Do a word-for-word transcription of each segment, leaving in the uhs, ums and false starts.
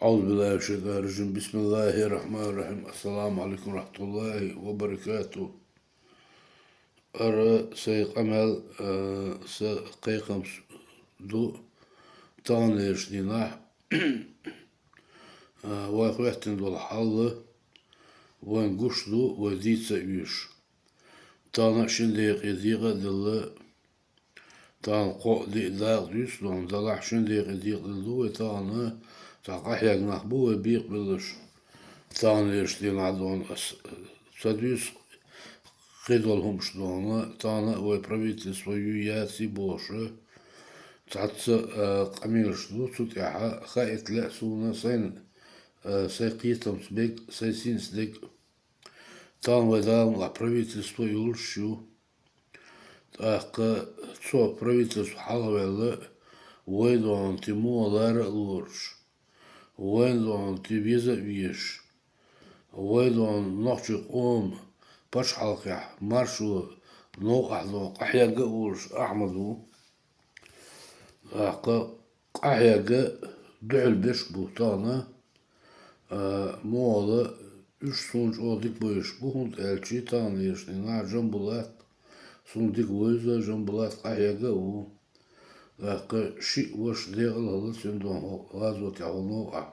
أعوذ بالله من الشيطان الرجيم. بسم الله الرحمن الرحيم. السلام عليكم ورحمة الله وبركاته. Ара сай къамаьл, а, са кхайкхам ду таханарча дийнахьа, а, вай хӀоттийна дола хьал вайна гуш ду, вай дийца а везаш. Тахана шин декъе декъа а делла, тахана кхо а диъ дакъа дуьйцу, дона далахь шин декъе декъа делла ду вай тахана, цхьа къахьегна нах бу вай бекъабеллараш. Таханарча дийнахьа дона ас ца дуьйцу, кхидолу хӀумаш дона, тахана а вай правительство ю яц бохуш, цхьацца, а, къамелаш ду, цу тӀехь хаийта лаьа суна сайна, а, сайн кхетамца берг, сайн синца дерг. Тахана вай Дала мукъалахь правительство йолуш ю. ТӀаккха цо правительство хьалхаваьлла, вай дона ти муха лара а лоруш, вайна дона ти веза а везаш, вай дона нохчийн къоман пачхьалкхехь маршо новкъахь дона къахьегна а волуш Ахьмад ву. ТӀаккха къахьегна дуьхьал берш бу тахана, а, муха аьлла, уьш суна чӀогӀа дика бевзаш бу, хӀунда аьлча таханарча дийнахьа Жамбулат суна дика вевза, Жамбулат къахьегна а ву. ТӀаккха шиъ ваша декъала хилла цуьнан дона хӀокху гӀазотехь, хӀокху новкъахь.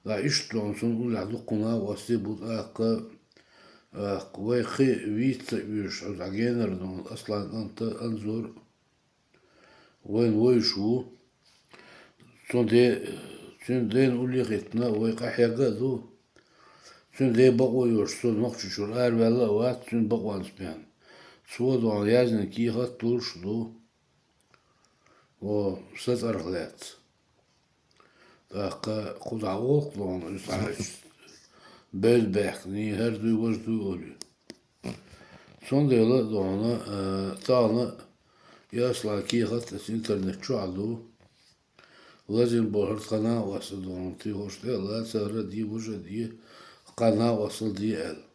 ТӀаккха иштта дона цунна уллехь дуккха накъостий бу тӀаккха, тӀаккха вай кхин вийца а вуьйш, хьо дӀагенара дона Аслан кӀант Анзор. Вайна вевзаш ву. Цуьнан де-, цуьнан дена уллехь хӀиттина вай къахьегна а ду. Цуьнан ден бакъо йолуш цо Нохчийчуьра араваьлла а вац, цуьнан бакъонца бен. Цо дона яздина кехат а долуш а ду. О, сан цӀарах лаьцна. ТӀаккха кхузахь гӀуллакх дона, иза цхьа бевза баьхкина, хӀара дуй, важа дуй олий. Цундела а дона, а, тахана а и Аслан кехат аса интернет чохь а ду. Лазийна болу хӀара тхан накъост а дона, ти хӀорш тӀе а лацара де, важа а де, тхан накъостал де аьлла.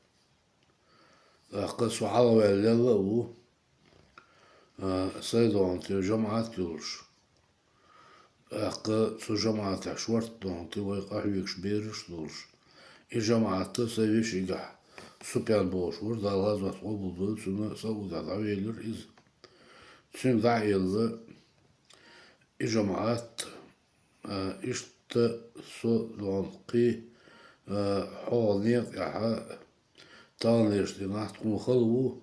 ТӀаккха со хьалхаваьлла лелла а ву, а, сайн дона ти жамаӀат а йолуш. ТӀаккха цу жамаӀатехь шорта дона ти вай къахьоьгуш бераш а долуш. И жамаӀат а сайн вешигахь Супян бохуш вара, Дала гӀазот къобалдойла цуьнан, Саудехь дӀавелира иза. Цуьнга дӀа а елла, и жамаӀат, а, иштта со дона кхин, а, хьо некъа тӀехь таханарча дийнахь тхуна хала ву,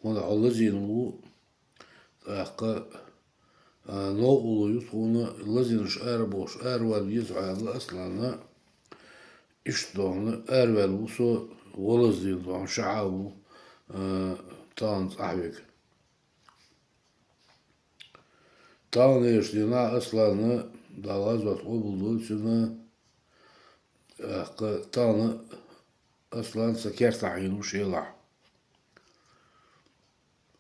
хӀунда хьо лазийна ву, тӀаккха, а, новкъарло ю тхуна, лазийнарш арабохуш, аравала веза хьо аьлла Аслана. Иштта дона араваьлла ву со, валаза дийна дона ша а ву, а, тахана цӀахь вега. Таханарча дийнахь Аслана, Дала гӀазот къобалдойла цуьнан, тӀаккха тахана Аслан сан кертахь Ӏийна ву шелахь.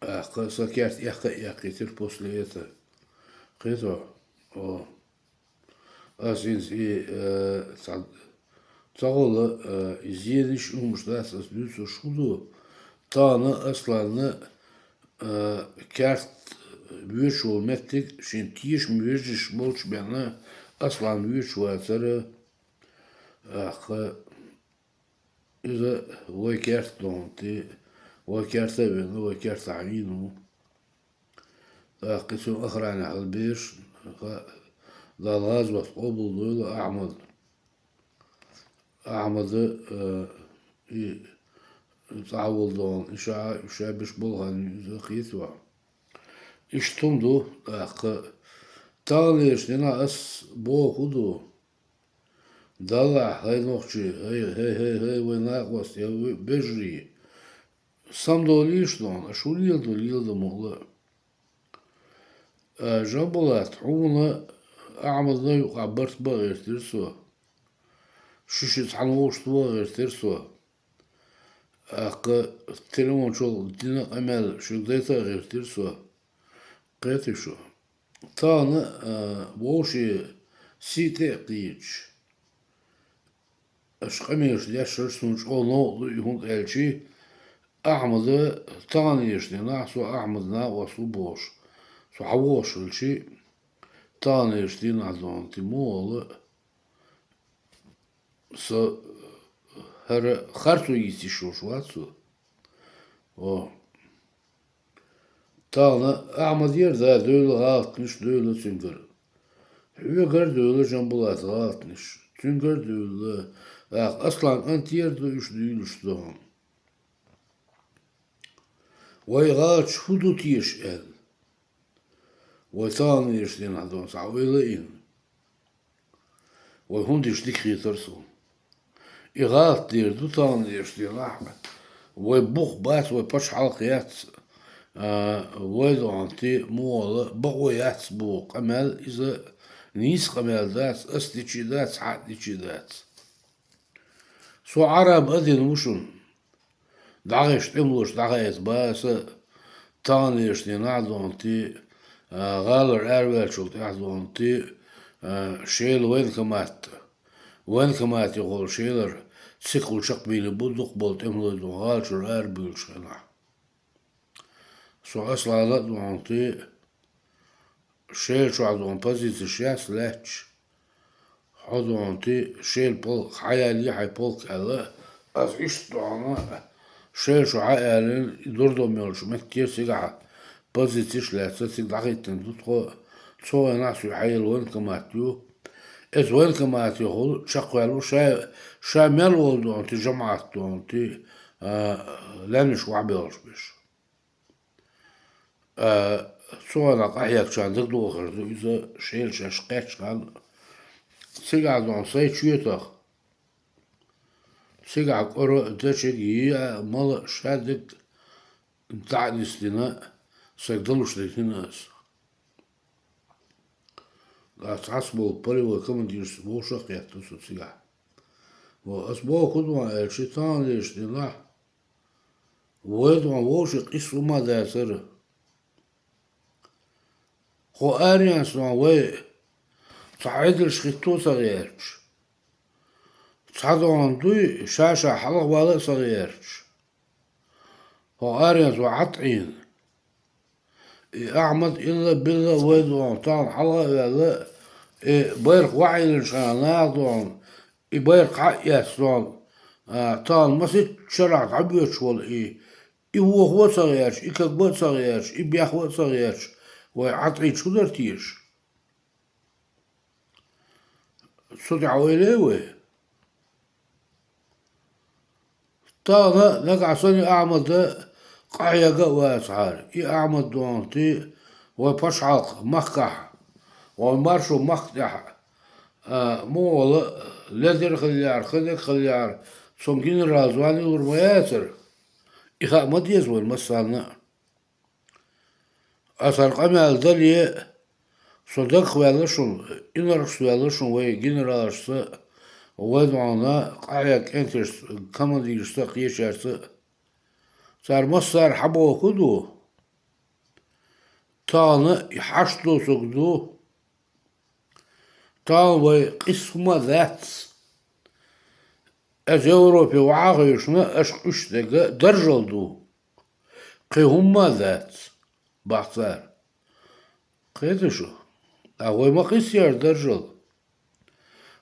ТӀаккха сан керта эккха а эккхийтира после этого. Кхетий хьо? О. Ас хӀинца и, э, цхьа, цхьа гӀолла, э, и зенаш а хӀумаш дац ас дуьйцуш, хӀун ду? Тахана Асланна, э, керта воьдуш волу меттиг шен тешам вежарий болчу бен Аслан воьдуш вацара, тӀаккха иза вай керта дона ти, вай керта а веана, вай кертахь Ӏийна ву. ТӀаккха и цуьнан охранехь хилла бераш, ха-, Дала гӀазот къобалдойла Ахьмад. Ахьмада, э, и цӀахь волу дона, и ша, и ша беш болу хан ю иза, кхетий хьо? Иштта хӀума ду, тӀаккха таханарча дийнахь ас боху хӀун ду? Даллахь, хӀай нохчий, хӀай, хӀай, хӀай, хӀай, вай накъостий, хӀай вай вежарий, самадолийша дона, аша хӀун леладо, леладо мукъала а. А, Жамбулат, хьуна Ахьмадна юкъахь барт бан а гӀиртира со. Ши-ши цхьаьна вовшахтоха а гӀиртира со. ТӀаккха телефон чохь дина къамел шуьга дайта а гӀиртира со. Кхетий шу? Тахана, а, вовшийн сий тӀе а кхийдаш, аша къамелаш дешнарш суна чӀогӀа новкъа ду и, хӀунда аьлча Ахьмада таханарчу дийнахь со Ахьмадан накъост ву бохуш, со хьан вохуш хилча, таханарчу дийнахь дона ти муха аьлла, со хӀара харцо йийца йиш йолуш вац со. О. Тахана Ахьмада яра, да, девлла гӀалатанаш, девлла цуьнгара. Хьоьгара а девлла, Жамбулата, гӀалатанаш. Цуьнгара а девлла. ТӀаккха Аслан кӀант яра, ду, уьш дуьйлуш ду хьуна. Вай гӀалаташ хӀун ду теша аьлла. Вай таханлерчу дийнахь дуьйна схьа ойла а йина. Вай хӀунда иштта дика хетара суна. И гӀалат дер ду таханлерчу дийнахь. Вай бух бац, вай пачхьалкх яц, а, вай догӀанти мугӀала бакъо яц боху къамел, иза нийса къамел дац, ас дичи дац, хьан дичи дац. Со Ӏараб а дина ву шуна. ДӀахьеша тӀемалош дӀахьаэца бан аса, таханлерчу дийнахь догӀанти, а, гӀалара араваьллачул тӀаьхьа догӀанти, а, Шелан военкомат. Военкоматехула Шелара цигахула чекхбийна бу дукхахболу тӀемалой догӀан гӀала чуьра арабуьйлучу хенахь. Со Аслана а догӀанти, Шела чохь догӀан позицеш яц лаьтташ. Хьо догӀанти, Шела полк, хьан ялий хьайн полк аьлла, аса иштта догӀана, Шела чу хьан аьллина, и дурдом йолчу меттера цигахь позицеш лаьцна, цига дӀахӀиттина ду тхо, цу хенахь соьга хьаелла военкомат ю. Эцу военкоматехула чекхваьлла ву, ша, ша мел волу догӀанти, жамаӀат догӀанти, а, лаьмнаш вахьбелхаш берш. А, цу хенахь къахьегначарна дагадогӀур ду иза, Шела шаьш кхаьчча ханна. Цигахь догӀан сайн чоьтах. Цигахь кӀора а, дечиг а, йиъа а, мала а, шадерг а дӀа а нисдина, сайга далуш дитина аса. Ас цхьацца болу полевой командиршца вовшах а кхетта со цигахь. Ва ас боху хӀун ду аьлча, таханлерчу дийнахь вай догӀан вовшийн къийса хӀума дацара. Кху аренца догӀан вай цхьа Ӏедалш хӀитто а ца гӀерташ, цхьа догӀан дуй ша-ша хьалхавала а ца гӀерташ, хӀокху аренца вай Ӏад Ӏийна. И Ахьмад илла-билла вай догӀан тахана хьалха а ваьлла, и байракх вахьийлинчхьана наха догӀан, и байракх хьа а эцна догӀан, а, тахана масийтта шарахь дӀабоьдуш волу и, и вохо а ца гӀерташ, и кагбан а ца гӀерташ, и бехван а ца гӀерташ, вай Ӏад Ӏийча хӀун дара теша? Цу тӀехь ойла йой вай? Тахана нагахь санна и Ахьмада къахьега а вацахьара, и Ахьмад догӀанти вай пачхьалкх махкахь, вай маршо махка тӀехь, а, муха вала ледара хиллехьара, хи дерг хиллехьара, цунна генерал звание лур ма яцара. И хаа ма деза вайна массарна а. Аса хӀара къамел дале а, со дагахваьлла шуна, инаршца ваьлла шуна вай генералашца а, вай догӀана къахьегна кӀенташца, командиршца а, кхечаьрца а. Цара массара хьан боху ду? Тахана и хьашт досуг ду. Тахана вай къийса хӀума дац. Аса Европе вахьа а хевшина, аша къуьйсу дерг даржал ду. Кхин хӀумма а дац, бах цара. Кхета шу? Ткъа вай ма къийсаяра даржал.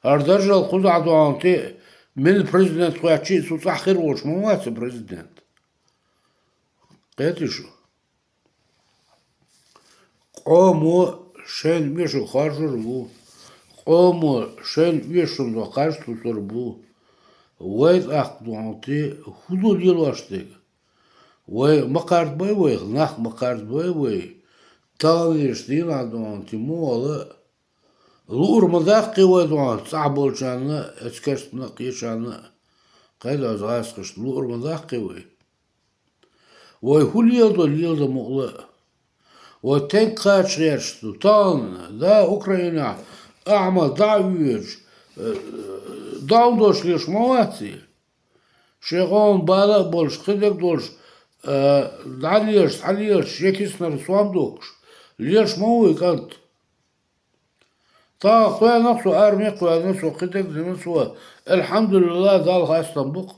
ХӀара даржал кхузахь догӀанти, мила президент кхоьттича а, цу цӀахь хир волуш ма вац и президент. Кхета шу? Къомо шайна оьшург хоржур бу. Къомо шайна оьшург до кхаж тусур бу. Вай тӀаккха догӀанти хӀун ду лелош дерг? Вай ма кхардабай вайх, нах ма кхардабай вай. Таханлерчу дийнахь догӀанти муха вала а, луур ма даккхий вай догӀанти цӀахь болчарна а, эцу керстанна а, кхечарна а. Кхайда аса гӀазкхашна, луур ма даккхий вай. Вай хӀун леладо, леладо мукъала а. Вай стенга кхача гӀерташ ду? Тахана, да, Украинехь Ахьмад дӀа а воьдуш, э, дӀа хӀун долуш лелаш ма вац и? Шен къоман бала а болуш, кхидерг а долуш, э, дӀалелаш, схьалелаш, шен киснара сом духкуш лелаш ма ву и кӀант. Тахана кхоьллина-кх цо, арми а кхоьллина цо, кхидерг а дина цо, алхьамдулиллахӀ, Далла хастам бу-кх.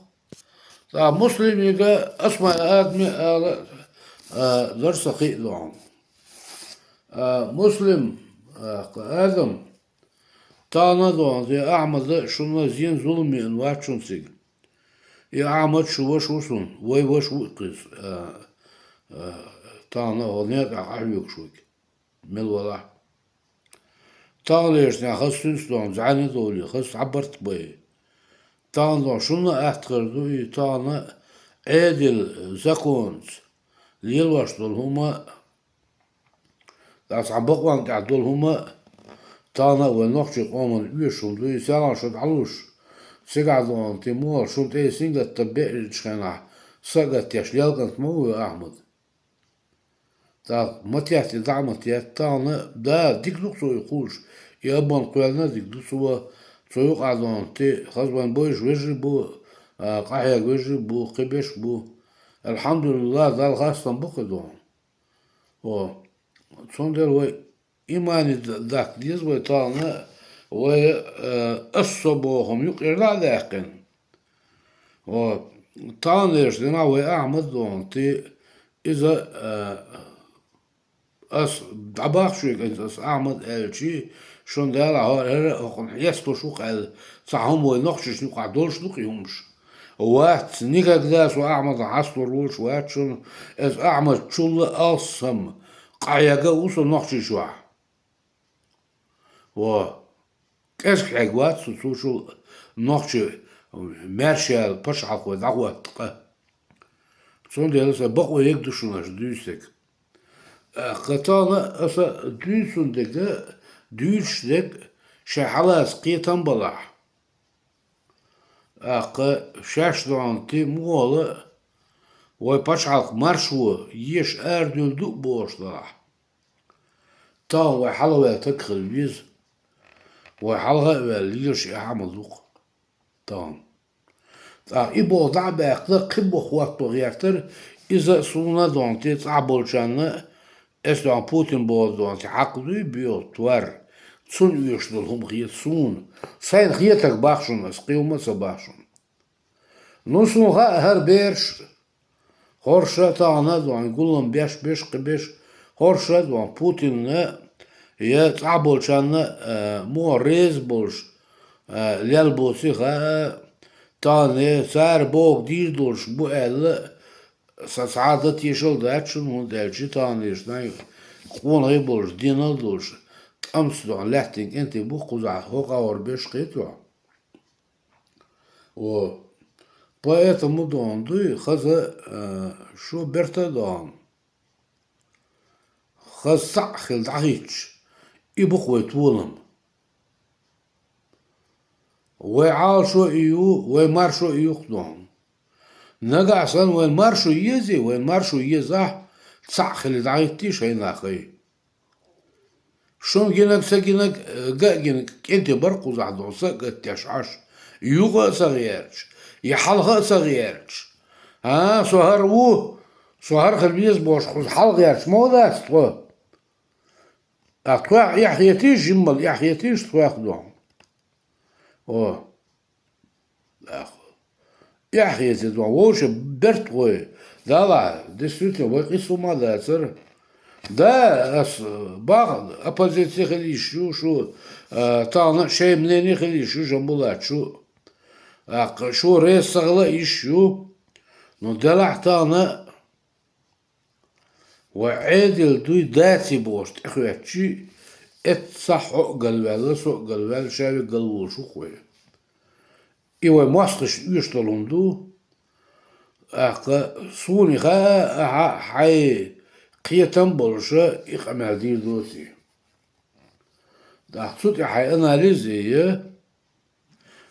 Ткъа Муслимига аса ма адаме а ала, а, дара сан кхин а догӀана. А, Муслим, а, кху Адам, Тахана дон, де Ахьмада шуна зен зулам йиъна вац шун цига. И Ахьмад шу ваша ву сун, вай ваша ву и кхуьз, а, а, тахана хӀо некъа Ӏахьоьгуш вайга. Мел валахь. Тахана лерчнехь хаза сунца дон, зӀаьна довлий, хаза цхьа барт бай. Тахана дон, шуна атта хир ду и, тахана Ӏедал законца лелош долу хӀума, ткъа цхьа бакъонна тӀехь долу хӀума, тахана а вайн нохчийн къоман оьшуш хӀума ду и, селхана шу дӀалуш, цигахь дон, ти муха шун тӀе сингаттам беъчу хенахь, са а гатдеш, лелкъант ма ву вай Ахьмад. ТӀаккха ма тетта, дӀа а ма тетта, тахана, да, дика ду-кх цо и кхуллуш, и обман кхоьллина а дика ду цо, цо юкъахь дон, ти хаза вайн бойуш вежарий бу, а, къахьега вежарий бу, кхиберш бу. Алхьамдулиллах, Далла хастам бу кхин дон. О, цундела вай имане д-, даккха деза вай тахана, вай, э, ас со боху хӀума юкъера дӀа а даьккхина. О, тахана лерчу дийнахь вай Ахьмад дон, ти иза, э, ас дӀабахча шуьга, аса Ахьмад аьлчи, шуна Дала хӀара, хӀара а хӀокхунна хьесталуш ву-кх аьлла, цхьа хӀума вай нохчашна юкъахь долуш ду-кх и хӀумаш. Вац, никогда со Ахьмадах хьасталур волуш вац шуна, аса Ахьмад чулла алссам къахьега а ву со нохчий чохь. Во. КӀезиг хьегавац со цу чул нохчий маьрша яьлла пачхьалкх вай дӀахӀотта къа. Цундела сан бакъо ерг ду шуна аша дуьйцург. ТӀаккха тахана аса дуьйцун дерг, дуьйцуш дерг шайн хьалаца кхетам балахь. ТӀаккха шаьш дохьанти мугӀала вай пачхьалкх маршо еша арадуьйла ду а бохуш далахь. Тахана вай хьалхаваьлла таг хила веза. Вай хьалха а ваьлла, лелаш и Ахьмад ву-кх тахана. ТӀаккха и болх дӀа а баьккхина, кхин болх хӀотто гӀертара, иза а суна а дохьанти цӀахь болчарна, эс дохьан Путин боху дохьанти хьакха дуй боьха товар, цунна оьшуш долу хӀума хета суна. Сайна хетарг боху шуна ас, кхин хӀума а ца боху шуна. Ну, суна хаьа хӀара бераш, хӀорша а тахана а дохьан гулам беш, беш, кхин беш, хӀорша а дохьан Путинна я цӀахь болчарна, а, муха реза болуш, а, лел боций хаьа, тахана цара бохург дийр долуш бу аьлла, сан цхьа а дан тешал дац шуна, хӀунда аьлча тахана лерчу нах къонахий болуш, динал долуш, тӀамца дохьан лаьттина кӀентий бу кхузахь, хӀокху агӀор беш кхетий хьо. О, поэтому дохьан дуй, хаза, а, шу берта а дохьан. Хаза цхьаъ хила дӀахӀиттича, и бу-кх вай толам. Вай Ӏалашо и ю, вай маршо и ю-кх дохьан. Нагахь санна вайн маршо езий, вайн маршо езахь, цхьаъ хила дӀахӀиттий шайн нахе. Шуна гинарг, ца гинарг, га а гинарг кӀентий бара кхузахь дохьан, са а гатдеш Ӏаш. Юха а ца гӀерташ, я хьалха а ца гӀерташ. А, со хӀара ву, со хӀара хила веза бохуш, кхуза хьалха гӀерташ ма ву дац тхо. А тхох эхь хетий, жиммал эхь хетий тхох дохьан. О. Эхь хетий дохьан. Вовшийн берт вай. Далахь, действительно, вай къийса хӀума а дацара. Да, ас боху, оппозици хила йиш ю шу, а, тахана шайн мнение хила йиш ю, Жамбулат, шу. ТӀаккха шу реза ца хила а йиш ю. Ну, делахь тахана Вай Ӏедал дуй, даций бохуш тӀехӀоьттичий, эццахь хьо а галваьлла, со а галваьлла, ша верг галволуш ву-кх вай. И вай мостагӀашна оьшуш долу хӀума ду. ТӀаккха суна хаьа, ахьа хьайн кхетам болуша и къамел дийр доций. ТӀаккха цу тӀехь хьайн анализ е,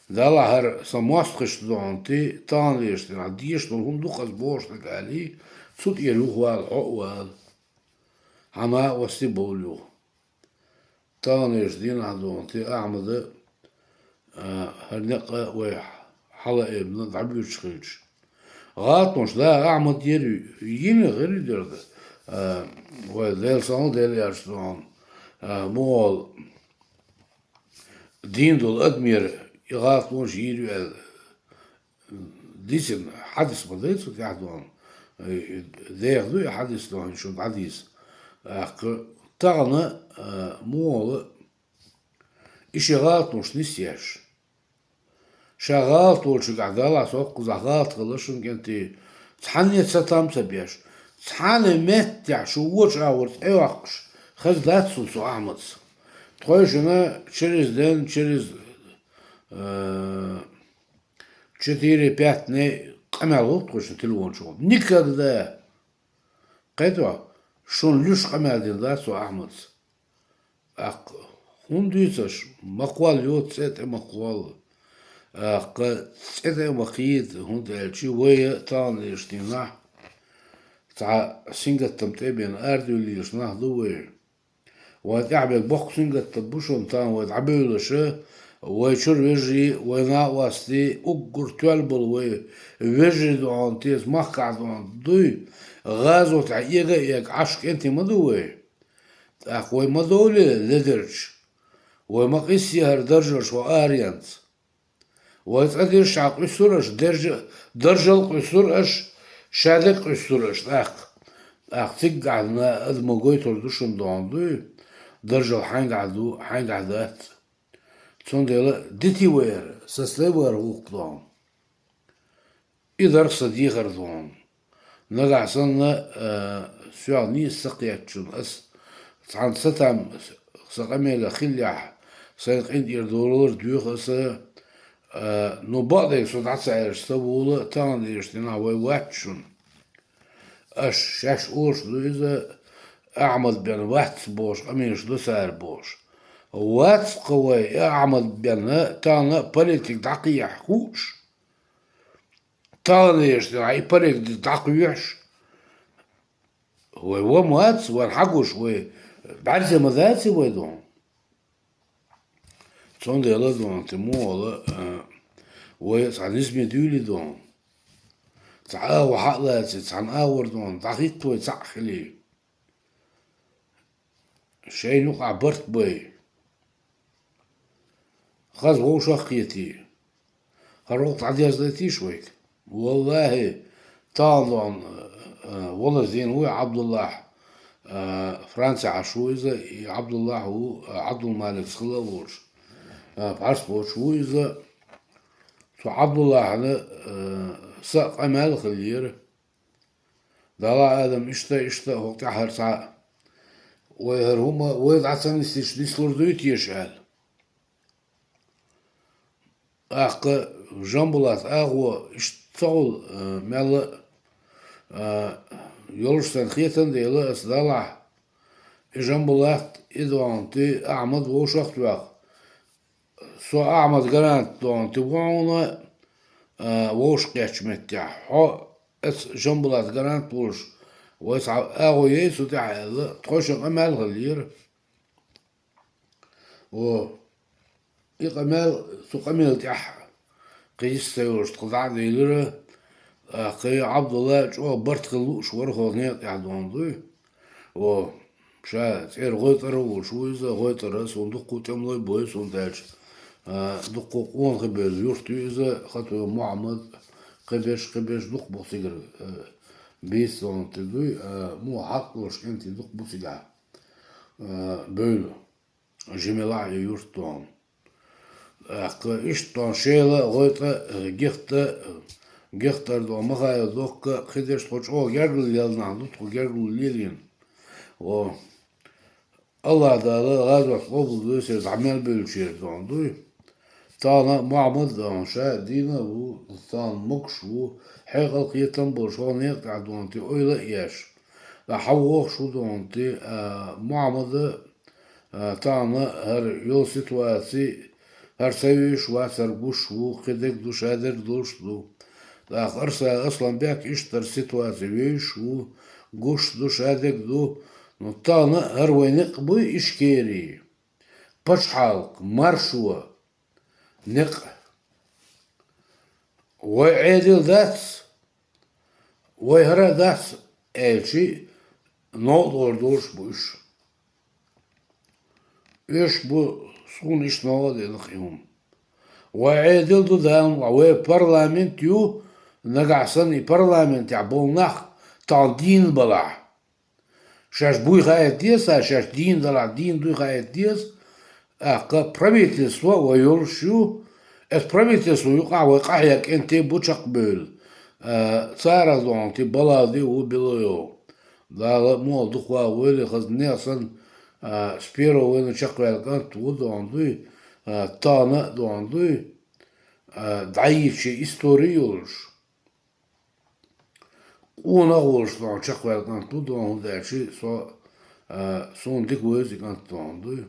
Далахь, хӀара сан мостагӀашна дохьанти, тахана лерчу дийнахь деша долу хӀума ду-кх ас бохуш дерг алий, цу тӀера юхавала хьо а вала. Хьан накъостий бовла юха. Тахана лерчу дийнахь дохьанти Ахьмада, а, хӀара некъ а вай хьала а эбна дӀабуьрташ хилча. ГӀалатонаш, да, Ахьмад яра, йина гӀири дерг, а, вай Дела санал Дела аьлча дохьан, а, мугӀал дийна долу адамера и гӀалатонаш йийр ю аьлла дисина хьадис ма дай цу тӀехь дохьан. Деха ду и хьадис дохьан, шуна дӀадийца. ТӀаккха тахана, а, мугӀала и ши гӀалат луш нисъеш. Ша гӀалат волчугахь Далла соккхузахь гӀалат хилла шун кӀентий, цхьанне цатам ца беш, цхьана меттехь шу вочу агӀор тӀейоккхуш, хаза дац суна со Ахьмадца. Тхойшина через день, через, э, четыре-пять дней къамел гӀо тхойшина телефон чу. Никогда! Кхето, шуна луьш къамел дина дац со Ахьмадца. ТӀаккха хӀунда дуьйцу аш, ма кхолла йоцу цӀе тӀе ма кхолла. ТӀаккха цӀе тӀе ма кхийда, хӀунда аьлча вай а таханлерчу дийнахь цхьа сингаттам тӀе а бина арадевллийла нах ду вай. Вайн тӀехь берг боккха сингаттам бу шуна тахана вай дӀабевллаша, вай чуьра вежарий, вай накъостий, уггар тоьлла болу вай вежарий ду хьуна, теса махкахь ду хьуна дуй, гӀазотехь эга а эга Ӏаш кӀентий ма ду вай. ТӀаккха вай ма довлий ледерча, вай ма къийсае хӀара даржаш хӀокху аренца. Вай цӀа диршехь къуьссур аша, даржа-, даржал къуьссур аша, шадерг къуьссур аша тӀаккха. ТӀаккха циггахь дина адамо гойтур ду шуна ду хьуна дуй, даржал хьаьнгахь ду, хьаьнгахь дац. Цундела дитий вай хӀара, сацалой вай хӀара гӀуллакх ду хьуна. И дара сан дехар ду хьуна. Нагахь санна, а, соьгӀа нийса ца кхетачунна ас цхьана сатам сан къамелехь хиллехь, сайн къинтӀера долалур доьху аса, а, ну, бакъдерг со дӀа ца аьлча, ца вула, таханлерчу дийнахь вай вац шуна. Аш шаьш олуш ду иза, Ахьмад бен вац бохуш, къамелаш до цара бохуш. Вац-кха вай, и Ахьмад бен тахана политик дӀакхехьа хууш. Таханлерчу дийнахь и политик дӀакхоьхьуш, вай ван вац, вайн хьагуш, вай бӀаьрзе ма даций вай ду хьуна. Цундела ду хьуна, тӀе муха вала, а, вай цхьа низаме дуьйлий ду хьуна. Цхьа агӀо хьа а лаций, цхьана агӀор ду хьуна, дӀахӀитта вай цхьаъ хилий. Шайна юкъахь барт бай. Хаза вовшах а кхетий. ХӀара гӀуллакх дӀадерзадайтийша вайга. ВаллахӀи, тахана, а, а, валазийна ву Ӏабдуллахь, а, Франци Ӏаш ву иза, и Ӏабдуллахь ву, а, Ӏабдулмаликца хилла а волуш, а, пхьарс боцуш ву иза. Цу Ӏабдуллахьна, а, са а къамел а хиллера. Далла, Адам, иштта, иштта, хӀокху тӀаьхьара цхьа, вай хӀара хӀума, вай дӀа ца нисдича, нислур дуй теша аьлла. ТӀаккха Жамбулат агӀо иштта ца гӀула, а, мелла а, а, йолуш сайн хетан дела, ас далахь, и Жамбулат, и догӀанти Ахьмад вовшах а тоьхна, со Ахьмад гарант догӀанти ву хьуна, а, вовшахкхеттачу меттехь. Хьо, ас Жамбулат гарант волуш, вай цхьа агӀо яй цу тӀехь аьлла, тхойшинна къамел а хиллера. О, и къамел, цу къамел тӀехь кхин йист ца йолуш тхо дӀа а делира, тӀаккха и Ӏабдулла чӀогӀа барт хила лууш вара хӀокху некъа тӀехь догӀан дуй. О, ша цӀера ГӀойтӀара а волуш ву иза, ГӀойтӀара, суна дуккха а тӀемалой бой, суна даьлча, а, дуккха а къона хи бевлла юрт ю иза, Хатуев Мухьаммад, кхиберш, кхиберш дуккха бу цигара, а, бийца догӀанти дуй, а, муха хьакъ долуш кӀентий дуккха бу цигахь, а, бевлла. Жимелахь и юрт догӀан. ТӀаккха иштта догӀан Шела а, ГӀойтӀа а, Гихта а, Гихтара догӀан Махаев Докка а, кхидерш тхо чӀогӀа гергарло лелла нах ду, тхо гергарло лелийна. О, АллахӀ Дала гӀазот къобалдойла церан дӀа мел бевллачеран догӀан дуй. Тахана Мухьаммад а догӀан ша дийна а ву, тахана могуш а ву, хьекъал, кхетам а болуш хӀокху некъа тӀехь догӀанти ойла а еш. ТӀаккха хьавогӀуш ву догӀанти, а, Мухьаммада, а, тахана хӀара йолу ситуаци, хӀара ца вевзаш вац, хӀара гуш ву, кхидерг ду, шадерг долуш ду. ТӀаккха Арса-, Асланбек иштта хӀара ситуаци вевзаш ву, гуш ду, шадерг ду. Ну, тахана хӀара вай некъ буй Ишкери, пачхьалкх, маршо, некъ. Вай Ӏедал дац, вай хӀара а дац, аьлчи, новкъа долуш бу уьш. Уьш бу, суна иштта новкъа а делла кхин хӀума. Вай Ӏедал ду Дала мукъ лахь, вай парламент ю, нагахь санна и парламентехь болу нах тахана дийна балахь. Шаьш буй хаийта деза, шаьш дийна далахь, дийна дуй хаийта деза, ТӀаккха правительство вай йолуш ю, эс правительство юкъахь вай къахьега кӀентий бу чекхбевлла. Э, царах дохьунти балади ву билла йо. Дала муха дукха ваха войли хаза нехан санна, э, с первого вайна чекхваьлла кӀант ву дохьун дуй, э, тахана а дохьун дуй, э, дӀайийчи истори йолуш. Къонах волуш дохьун чекхваьлла кӀант ву дохьун, хӀунда аьлча со, а, суна дика вевза и кӀант дохьун дуй.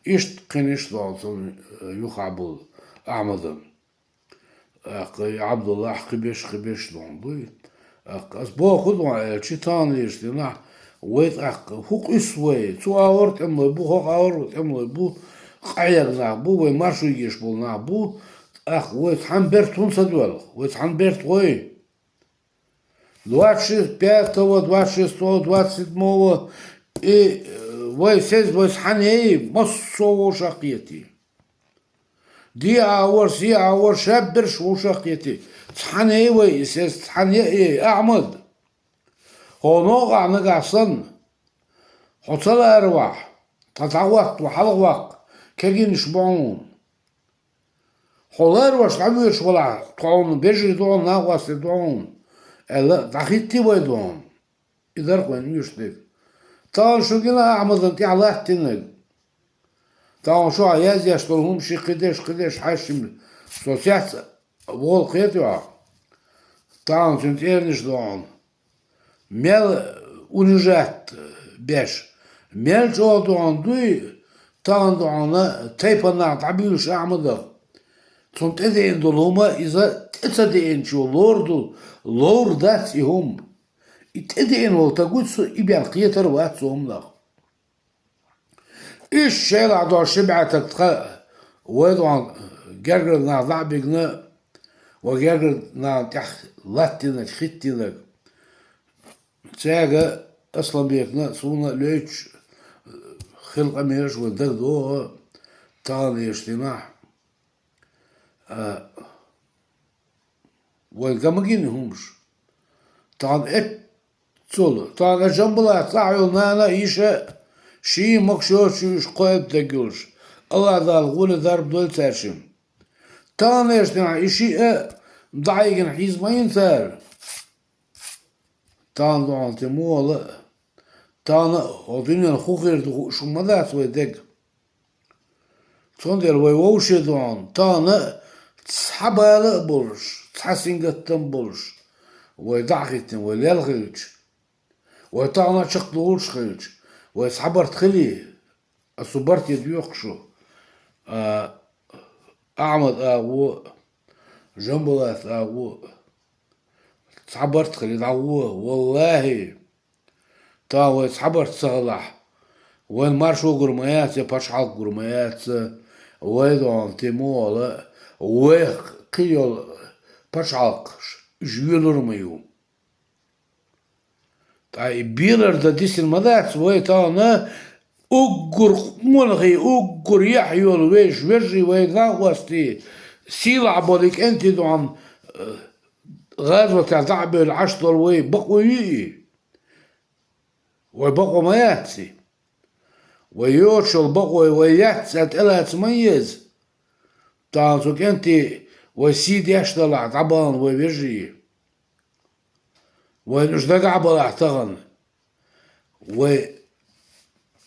Иштта кхин иштта дохьун цунна, а, юххехь болу Ахьмадан. ТӀаккха и Ӏабдуллахь кхиберш, кхиберш дохьун дуй. ТӀаккха ас боху дохьун аьлча, таханлерчу дийнахь вай тӀаккха хӀу къуьйсу вай, цу агӀор тӀемалой бу, хӀокху агӀор тӀемалой бу, къахьега нах бу, вай маршо еш болу нах бу, тӀаккха вай цхьана берт хӀунда ца доьлху, вай цхьана берт гӀой. Двадцать шестого, двадцать шестого, двадцать седьмого, и, э, вай сеза, вай цхьаьна яй, массо а вовшах кхетий. Де а вара, се а вара, шаберш вовшах кхетий. Цхьаьна яй вай и сеза, цхьаьна яй, Ахьмад. Хьо новкъахь нагахь санна, хьо ца ларавахь, тхан дӀахӀоттаво хьалхаваккха, кегийнаш бу хьуна. Хьо ларош дӀавоьдуш валахь, тхо хьуна бежарий ду хьуна, накъостий ду хьуна, аьлла, дӀахӀиттий вай ду хьуна. И дара-кх вайн оьшуш дерг. Тахана шу гина Ахьмадан тӀехь латтийнарг. Тахана шу хьан язъеш долу хӀума ши кхидерш, кхидерш хьаьшшима со цец а волу кхетий хьо. Тахана цуьнан цӀернаш ду хьуна. Мел унижать беш, мел чӀогӀа дохьун дуй, тахана дохьуна тайпанах дӀабуьйлуш Ахьмадах. Цунна тӀедеана долу хӀума иза тӀе ца деанчо лор ду, ловр дац и хӀума. И тӀедеана волу таг вуьту со, и бен кхетар а вац цу хӀуманах. Иштта шелахь долуш ши бӀе таг тхан вай дохьун гергара нах дӀа а бигна, вай гергара нахана тӀехь латтийнарг, хӀиттийнарг. Цаьрга Асламбекна а, суна а лоьйтуш хилла къамелаш вайн дага догӀу таханлерчу дийнахь. А, вайн ган ма гина хӀумаш. Тахана эццул, тахана Жамбулат цӀахь йолу нана а, йиша а, шен могуш йоцуш уьш кхоалба дерг йолуш, АллахӀ Дала гӀоле дарба дойла цаьршимма. Таханлерчу дийнахь и шиъ а дӀахьийгина хьийза ма йина цара. Тахана дохьун те мугӀала а, тахана а хӀокху дуьненахь хӀун хир ду хууш хӀума ма дац вай дерг. Цундела вай вовшийн дохьун тахана а цхьа бала а болуш, цхьа сингаттам а болуш, вай дӀа а хӀиттина, вай лел хилча, вай тахана а чекхдолуш хилча, вай цхьа барт хилий, ас цу барте доьху шу, а, Ахьмад агӀо а, Жамбулат агӀо а, цхьа барт хилий дӀагӀо, валлахӀи, тахана вай цхьа барт ца хилахь, вайн маршо гур ма яц, я пачхьалкх гур ма яц, вай дохьун те мугӀала а, вайх кхин йолу пачхьалкхаш, уьш йоьлур а ма ю. Ткъа и белар дан дисина ма дац вай тахана, уггар къонахий, уггар яхь йолу вешан вежарий, вай накъостий, сийлахь болу и кӀентий дохьун, э, гӀазотехь дӀа а бевлла Ӏаш долу вай бакъо ю и? Вай бакъо ма яц и? Вай йоцуш йолу бакъо вай яц аьлла тӀелаца ма еза. Тахана цу кӀентий вай сий деш далахь дӀабахана вай вежарий. Вайна уьш дагахь а балахь тахана, вай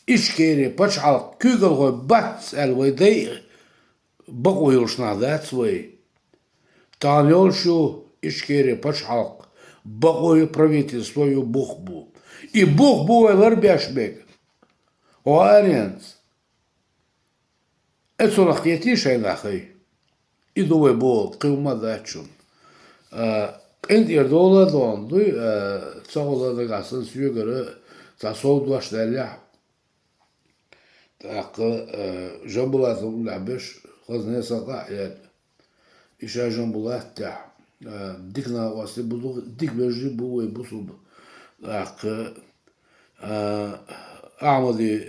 Ичкери пачхьалкх куьйгалхой бац аьлла вай дайа бакъо йолуш нах дац вай. Тахана йолуш ю Ичкери пачхьалкх, бакъо ю, правительство ю, бух бу. И бух бу вай ларбеш берг. ХӀокху аренца. Эцунах кхетий шайн нах хӀай? И ду вай боху, кхин хӀума а дац шуна. А, къинтӀера дола а дохьун дуй, а, ца гӀо ла нагахь санна соьгара цхьа сов дош даьллехь. ТӀаккха, а, Жамбулатов уллехь берш хаза несан къа а яьлла. И ша Жамбулат тӀехь, а, дика накъостий бу ду, дика вежарий бу вай бусулба. ТӀаккха, а, Ахьмади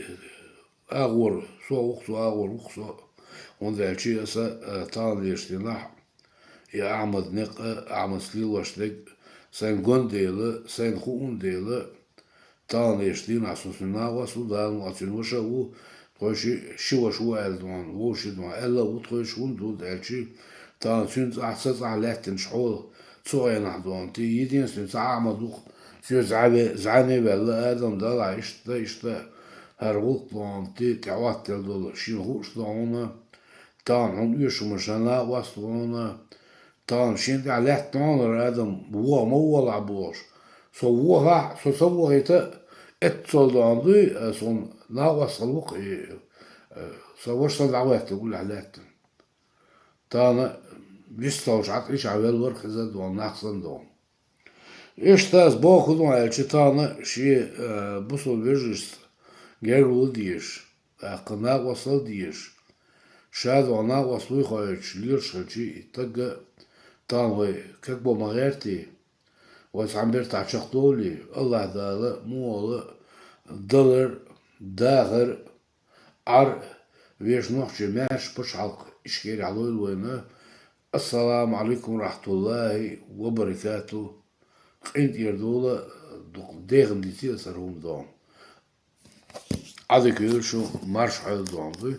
агӀор, со ву-кх со, агӀор ву-кх со, хӀунда аьлча аса, а, таханлерчу дийнахь, и Ахьмад некъ а, Ахьмадс лелош дерг а сайна гон дела, сайна хууна дела, таханлерчу дийнахь со цуьнан накъост ву, Дала мукъ лахь цуьнан ваша а ву, Тхойша ши ваша ва аьлла дон, вовши дон, аьлла а ву тхойша, хӀунда ду аьлча, тахана цуьнца ахь, са цӀахь лаьттинчу хьола цу хенахь дон, ти единственный цхьа а ма ду-кх, соьца зӀа ве-, зӀаьне а ваьлла, Адам, Далла, иштта, иштта, хӀара гӀуллакх дон, ти тӀехӀоттаделла долу, шена хууш дон, тахана хьуна оьшуш ма ша накъост вон, тахана шена тӀехь лаьтта дон хӀара Адам, воха ма волахь бохуш. Со вохахь, со ца вохийта, эццал дон дуй, аса хӀуна накъост хила ву-кх и, э, сан ваша санна дӀахӀоьттина гулехь лаьттина. Тахана вистхуьлуш Ӏад ишхьа велла вара хеза дон, нах санна дон. Иштта аса боху дон аьлча, тахана шен, э, бусалба вежаршца гергарло дезаш, тӀаккха накъостал дезаш, ша дон накъост вуй хоуьйтуш лелаш хилча, и тагга тахана вай кегбо ма гӀертий, вай цхьана бертахь чекхдовлий, АллахӀ Дала муха а далар, дахар, Ӏар вешан нохчийн маьрша пачхьалкх Ичкерехь лойла вайна. Ассаламу Ӏалайкум ва рахьматуллахӀи ва баракатухӀ. КъинтӀера довла, дукха дехам дийци аса хӀара хӀума дон. Ӏадика йойла шу, марша Ӏойла дон дуй.